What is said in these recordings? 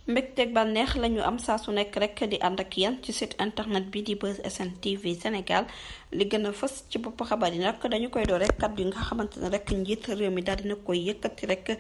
mbégteeg bànneex la ñu am saa su nekk rek di ànd ak yéen ci site internet bi di Buzz SN TV Sénégal li gën a fës ci bopp xabar yi nag dañu koy door rek kàddu yi nga xamante ne rek njiit réew mi daal dina koy yëkkati rek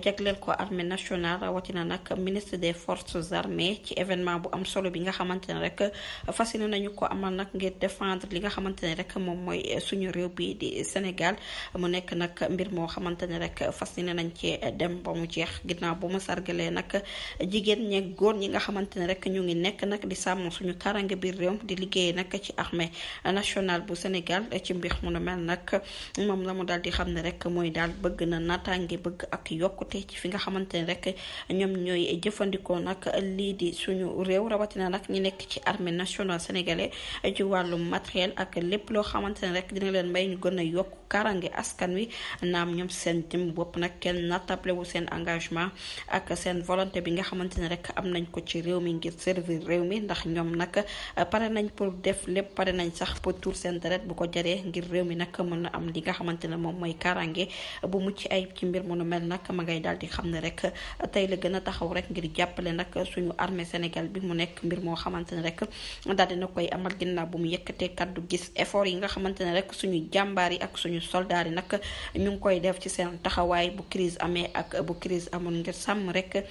jagleel ko armée nationale rawatina nag ministre des forces armées ci événement bu am solo bi nga xamante ne rek fas yéene nañu ko amal nag ngir défendre li nga xamante ne rek moom mooy suñu réew bi di Sénégal mu nekk nag mbir moo xamante ne rek fas yéene nañ ci dem ba mu jeex ginnaaw bu mu sargalee nag jigéen ñeeg góor ñi nga xamante ne rek ñu ngi nekk nag di sàmm suñu karange biir réew di liggéey nag ci armée nationale bu Sénégal ci mbir mu nu mel nag moom la mu daal di xam ne rek mooy daal bëgg na naataange bëgg ak yokkute ci fi nga xamante ne rek ñoom ñooy jëfandikoo nag lii di suñu réew rawatina nag ñi nekk ci armée nationale sénégalais ci wàllum matériel ak lépp loo xamante ne rek dina leen may ñu gën a yokk karange askan wi naam ñoom seen jëm bopp nag kenn nattable wu seen engagement ak seen volonté bi nga xamante ne rek am nañ ko ci réew mi ngir servir réew mi ndax ñoom nag pare nañ pour def lépp pare nañ sax pour tuur seen deret bu ko jaree ngir réew mi nag mën na am li nga xamante ne moom mooy karange bu mucc ayib ci mbir mu nu mel nag ma ngay daal di xam ne rek tey la gën a taxaw rek ngir jàppale nag suñu armée Sénégal bi mu nekk mbir moo xamante ne rek daal dina koy amal ginnaaw bu mu yëkkatee kaddu gis effort yi nga xamante ne rek suñu jàmbaar yi ak suñu soldaar yi nag ñu ngi koy def ci seen taxawaay bu crise amee ak bu crise amul ngir sàmm rek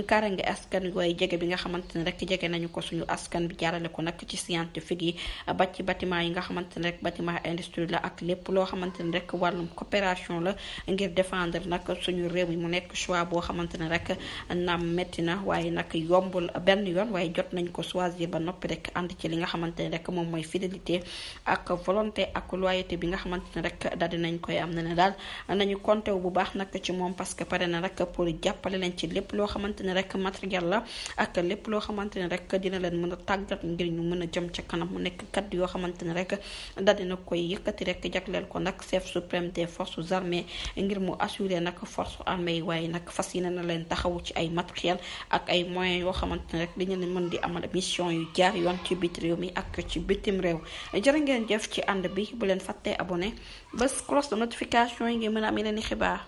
karange askan wi waaye jege bi nga xamante ne rek jege nañu ko suñu askan bi jaarale ko nag ci scientifique yi ba ci bâtiment yi nga xamante ne rek bâtiment industrie la ak lépp loo xamante ne rek wàllum coopération la ngir défendre nag suñu réew mi mu nekk choix boo xamante ne rek naam métti na waaye nag yombul benn yoon waaye jot nañ ko choisir ba noppi rek ànd ci li nga xamante ne rek moom mooy fidélité ak volonté ak loyauté bi nga xamante ne rek daal dinañ koy am ne daal nañu compté wu bu baax nag ci moom parce que pare na rek pour jàppale leen ci lépp loo xamante ne rek matériel la ak lépp loo xamante ne rek dina leen mën a tàggat ngir ñu mën a jëm ca kanam mu nekk kaddu yoo xamante ne rek daal dina koy yëkkati rek jagleel ko nag chef suprême des forces armées ngir mu assurer nag force armée yi waaye nag fas yéene na leen taxawu ci ay matériel ak ay moyens yoo xamante ne rek dañu leen mën di amal mission yu jaar yoon ci bit réew mi ak ci bitim réew jërë ngeen jëf ci ànd bi bu leen fàttee abonné bés cloche de notification yi ngeen mën a am yeneen i xibaar